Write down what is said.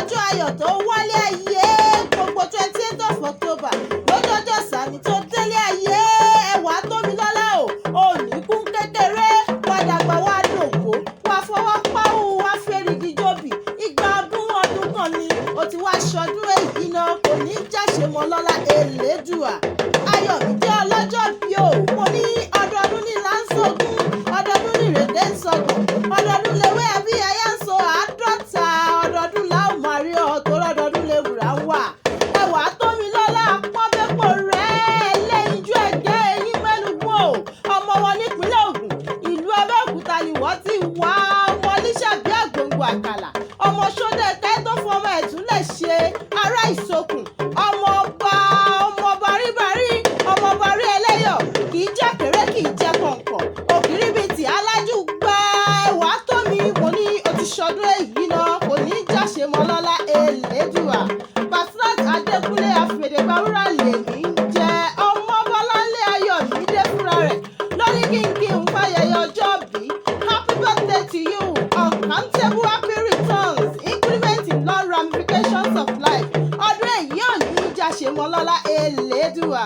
Ọjọ́ ayọ̀ tó wálé ayé, gbogbo 28th of October lójọ́jọ́ sàmì tó délé ayé. Ẹwà tómi lọ́lá o, òní kún kékeré, wàdàgbà wà dògbò, wà fọwọ́ páwù, wà fèrègì jòbì. Ìgbà ọdún ọdún kan ni o ti wá ṣọdún èyí náà, kò ní jáṣe mọ́ lọ́lá Elédùà. Ayọ̀mídé ọlọ́jọ́ bí o, mo ní ọdọọdún ní láńsógún, ọdọọdún ní ìrèké ń sọgbọ̀n, ọdọọdún lewé àbí aya ń so 50 ọdọọdún láò máa rí ọ tó rọdọọdún lewùrà ń wà. Ẹwà tómi lọ́lá pọ́nbẹ́pọ̀ rẹ̀ lẹ́yinjú ẹ̀gẹ́ eyín mẹ́lùgbọ́n o. Ọmọ wọn nípínlẹ̀ Ògùn, ìlú Abẹ́òkúta ni wọ́n ti wá. Ọmọ Lísàbí àgbòǹgbò àkàlà, ọmọ Sódẹ̀kẹ́ tó fọmọ ẹ̀túnlẹ̀ ṣe ará ìsokùn, ọmọ ọba, ọmọ baríbarí, ọmọ barí ẹlẹ́yọ̀, kì í jẹ́ kéré, kì í jẹ́ kọ̀ǹkọ̀, òkìrí bíi ti alájú gba. Ẹwà tómi, mo ní o ti ṣọdún èyí náà, kò ní í jáṣe mọ́ lọ́lá Elédùà. Basrat Adékúnlé àfẹ̀dẹ̀gbàwúrà lèmi ń jẹ́. Ọmọ Bọ́láńlé Ayọ̀mídé fúnra rẹ̀ lórí kínkín ń fàyẹyẹ ọjọ́ bí. Happy birthday to you, uncountable happy returns, increment in all ramifications of life. Ọdún èyí ò ní í jáṣe mọ́ lọ́lá Elédùà.